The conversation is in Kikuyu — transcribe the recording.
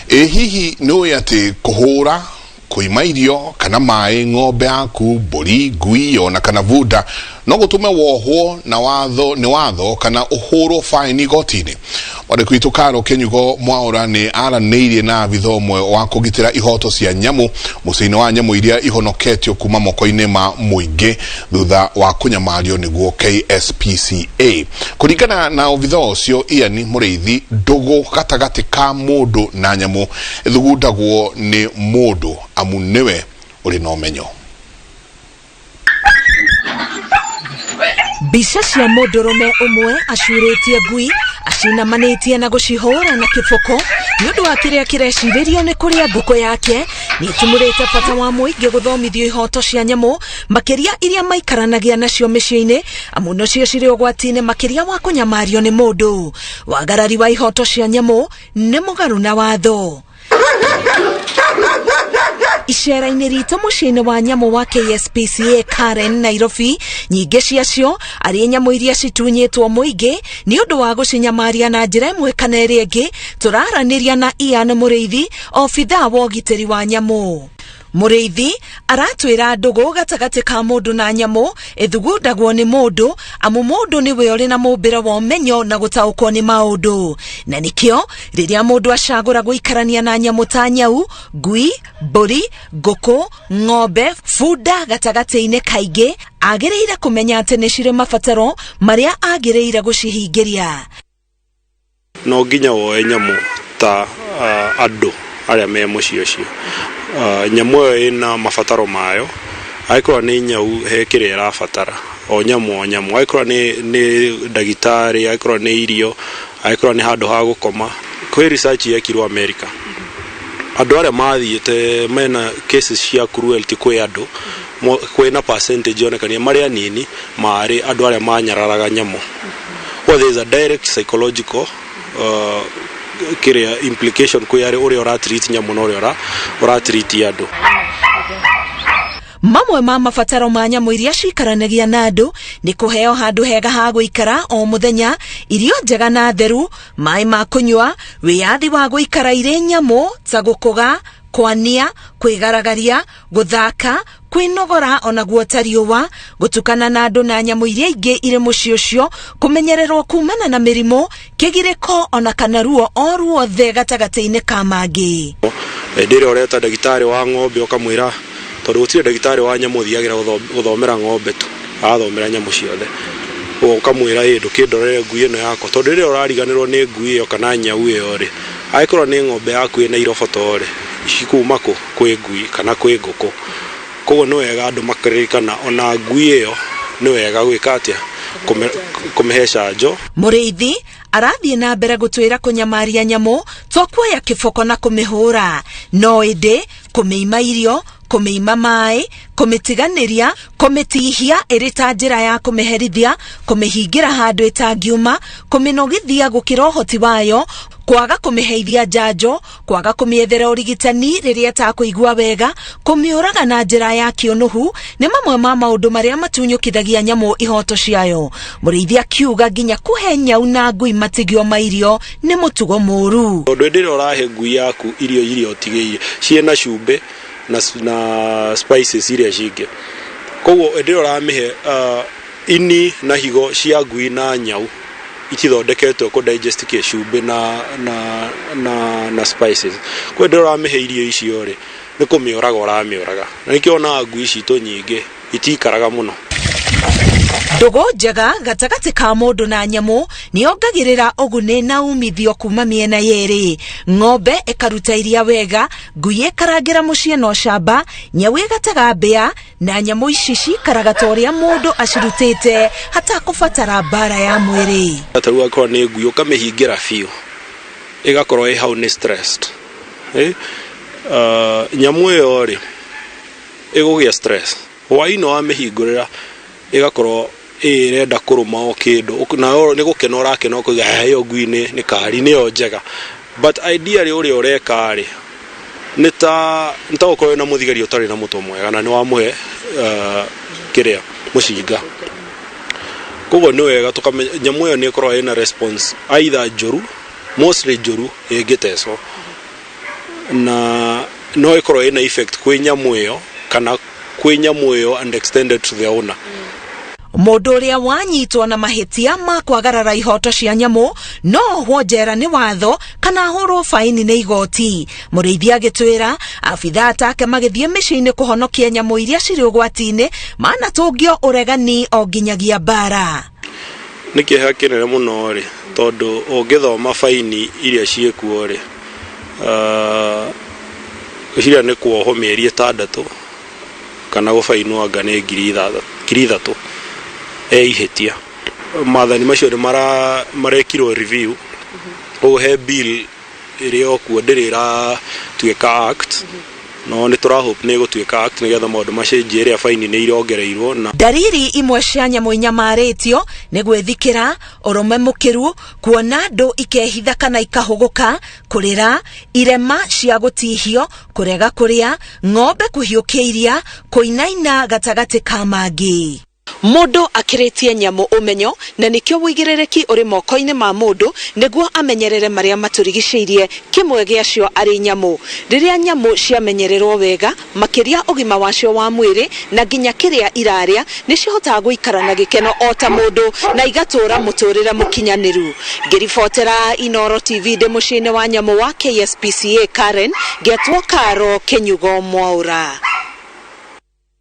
Ĩ hihi nĩ ũĩ atĩ kũhũra, kũima irio kana maĩ ng'ombe yaku, mbũri, ngui ona kana bunda no gũtũme wohwo na watho nĩ watho kana ũhũrwo faini igoti-inĩ? Mwandĩki witũ Karo Kĩnyugo Mwaũra nĩ aranĩirie na abitha ũmwe wa kũgitĩra ihoto cia nyamũ mũciĩ-inĩ wa nyamũ iria ihonoketio kuma moko-inĩ ma mũingĩ thutha wa kũnyamario nĩguo KSPCA. Kũringana na obitha ũcio Ian Mũrĩithi, ndũgũ gatagatĩ ka mũndũ na nyamũ ĩthugundagwo nĩ mũndũ amu nĩwe ũrĩ na ũmenyo. Mbica cia mũndũrũme ũmwe acurĩtie ngui acinamanĩtie na gũcihũra na kĩboko nĩ ũndũ wa kĩrĩa kĩrecirĩrio nĩ kũrĩa ngũkũ yake nĩ ĩtumũrĩte bata wa mũingĩ gũthomithio ihoto cia nyamũ makĩria iria maikaranagia nacio mĩciĩ-inĩ amu nocio cirĩ ũgwati-inĩ makĩria wa kũnyamario nĩ mũndũ. Wagarari wa ihoto cia nyamũ nĩ mũgarũ na watho. Icera-inĩ ritũ mũciĩ-inĩ wa nyamũ wa KSPCA Karen, Nairobi, nyingĩ ciacio arĩ nyamũ iria citunyĩtwo mũingĩ nĩ ũndũ wa gũcinyamaria na njĩra ĩmwe kana ĩrĩa ĩngĩ. Tũraranĩria na Ian Mũrĩithi, obithaa wa ũgitĩri wa nyamũ. Mũrĩithi aratwĩra ndũgũ gatagatĩ ka mũndũ na nyamũ ĩthugundagwo nĩ mũndũ, amu mũndũ nĩwe ũrĩ na mũmbĩre wa ũmenyo na gũtaũkwo nĩ maũndũ. Na nĩkĩo rĩrĩa mũndũ acagũra gũikarania na nyamũ ta nyau, ngui, mbũri, ngũkũ, ng'ombe, bunda gatagatĩ-inĩ kaingĩ agĩrĩire kũmenya atĩ nĩ cirĩ mabataro marĩa agĩrĩire gũcihingĩria. No nginya woe nyamũ ta andũ arĩa me mũciĩ ũcio. Nyamũ ĩyo ĩna mabataro mayo, angĩkorwo nĩ nyau he kĩrĩa ĩrabatara, o nyamũ o nyamũ, angĩkorwo nĩ ndagĩtarĩ, angĩkorwo nĩ irio, angĩkorwo nĩ handũ ha gũkoma. Kwĩ research yekirwo America, andũ arĩa mathiĩte mena cases cia cruelty kwĩ andũ, kwĩna percentage yonekanire marĩ anini marĩ andũ arĩa manyararaga nyamũ. Well, there is a direct psychological kĩrĩa implication kwĩ arĩa ũrĩa ũratreat nyamũ na ũrĩa ũratreat andũ. Mamwe ma mabataro ma nyamũ iria cikaranagia na andũ nĩ kũheo handũ hega ha gũikara o mũthenya, irio njega na theru, maĩ ma kũnyua, wĩyathi wa gũikara irĩ nyamũ ta gũkũga, kwania, kwĩgaragaria, gũthaka, kwĩnogora ona guota riũa, gũtukana na andũ na nyamũ iria ingĩ irĩ mũciĩ ũcio, kũmenyererwo kumana na mĩrimũ, kĩgirĩko ona kana ruo o ruothe gatagatĩ-inĩ ka mangĩ. Hĩndĩ ĩrĩa ũreta ndagĩtarĩ wa ng'ombe ũkamwĩra, tondũ gũtirĩ ndagĩtarĩ wa nyamũ ũthiagĩra gũthomera ng'ombe tu, arathomera nyamũ ciothe. Ũguo ũkamwĩra ĩ ndũkĩndorere ngui ĩno yakwa, tondũ rĩrĩa ũrariganĩrwo nĩ ngui ĩyo kana nyau ĩyo rĩ, angĩkorwo nĩ ng'ombe yaku ĩna iroboto rĩ, cikuma kũ? Kwĩ ngui kana kwĩ ngũkũ. Koguo nĩ wega andũ makaririkana ona ngui ĩyo nĩ wega gwĩka atĩa? Kũmĩhe canjo. Mũrĩithi arathiĩ na mbere gũtwĩra kũnyamaria nyamũ to kuoya kĩboko na kũmĩhũra, no ĩndĩ kũmĩima irio, kũmĩima maĩ, kũmĩtiganĩria, kũmĩtihia ĩrĩ ta njĩra ya kũmĩherithia, kũmĩhingĩra handũ ĩtangiuma, kũmĩnogithia gũkĩra ũhoti wayo, kwaga kũmĩheithia njanjo, kwaga kũmĩethera ũrigitani rĩrĩa ĩtakũigua wega, kũmĩũraga na njĩra ya kĩũnũhu nĩ mamwe ma maũndũ marĩa matunyũkithagia nyamũ ihoto ciayo. Mũrĩithi akiuga nginya kũhe nyau na ngui matigio ma irio nĩ mũtugo mũru. Tondũ hĩndĩ ĩrĩa ũrahe ngui yaku irio iria ũtigĩire ciĩna cumbĩ na spices iria cingĩ, koguo hĩndĩ ĩrĩa ũramĩhe ini na higo cia ngui na nyau itithondeketwo kũ digest kĩ cumbĩ na spices. Koguo hĩndĩ ĩrĩa ũramĩhe irio icio rĩ, nĩ kũmĩũraga ũramĩũraga. Na nĩkĩo wonaga ngui citũ nyingĩ itikaraga mũno. Ndũgũ njega gatagatĩ ka mũndũ na nyamũ nĩyongagĩrĩra ũguni na umithio kuma mĩena yerĩ. Ng'ombe ĩkaruta iria wega, ngui ĩkarangĩra mũciĩ na ũcamba, nyau ĩgatega mbĩa, na nyamũ ici cikaraga ta ũrĩa mũndũ acirutĩte hatakũbatara mbara ya mwĩrĩ. Ta rĩu angĩkorwo nĩ ngui ũkamĩhingĩra biũ, ĩgakorwo ĩ hau nĩ stressed. Nyamũ ĩyo rĩ, ĩgũgĩa stress. Hwaĩ-inĩ wamĩhingũrĩra ĩgakorwo ĩrenda kũrũma o kĩndũ, nawe nĩ gũkena ũrakena ũkauga ĩyo ngui nĩ kari nĩyo njega. But ideally ũrĩa ũreka rĩ, nĩ ta gũkorwo wĩna mũthigari ũtarĩ na mũtwe mwega na nĩ wamũhe kĩrĩa mũcinga. Koguo nĩ wega tũkamenya nyamũ ĩyo nĩ ĩkoragwo ĩna response either njũru, mostly njũru ĩngĩtecwo. Na no ĩkorwo ĩna effect kwĩ nyamũ ĩyo kana kwĩ nyamũ ĩyo and extended to the owner. Mũndũ ũrĩa wanyitwo na mahĩtia ma kwagarara ihoto cia nyamũ no ohwo njera nĩ watho kana ahũrwo baini nĩ igoti. Mũrĩithi agĩtwĩra abithaa atake magĩthiĩ mĩciĩ-inĩ kũhonokia nyamũ iria cirĩ ũgwati-inĩ manatũngio ũregani o nginyagia mbara. Nĩ kĩeha kĩnene mũno rĩ, tondũ ũngĩthoma baini iria ciĩkuo rĩ, ciria nĩ kuohwo mĩeri 6 kana gũbainwo anga nĩ 3,000 e ihĩtia. Maathani macio nĩ marekirwo review, koguo he bill ĩrĩ o kuo, ndĩrĩ ĩratuĩka act, no nĩ tũra hope nĩ ĩgũtuĩka act nĩgetha maũndũ macenjie, ĩrĩa baini nĩ irongereirwo na Ndariri imwe cia nyamũ inyamarĩtio nĩ gwĩthikĩra, ũrũme mũkĩru, kuona andũ ikehitha kana ikahũgũka, kũrĩra, irema cia gũtihio, kũrega kũrĩa, ng'ombe kũhiũkia iria, kũinaina gatagatĩ ka mangĩ. Mũndũ akĩrĩtie nyamũ ũmenyo na nĩkĩo ũigĩrĩrĩki ũrĩ moko-inĩ ma mũndũ nĩguo amenyerere marĩa matũrigicĩirie, kĩmwe gĩacio arĩ nyamũ. Rĩrĩa nyamũ ciamenyererwo wega, makĩria ũgima wacio wa mwĩrĩ na nginya kĩrĩa irarĩa, nĩ cihotaga gũikara na gĩkeno o ta mũndũ na igatũra mũtũrĩre mũkinyanĩru. Ngĩribotera Inooro TV ndĩ mũciĩ-inĩ wa nyamũ wa KSPCA Karen, ngetwo Karo Kĩnyugo Mwaũra.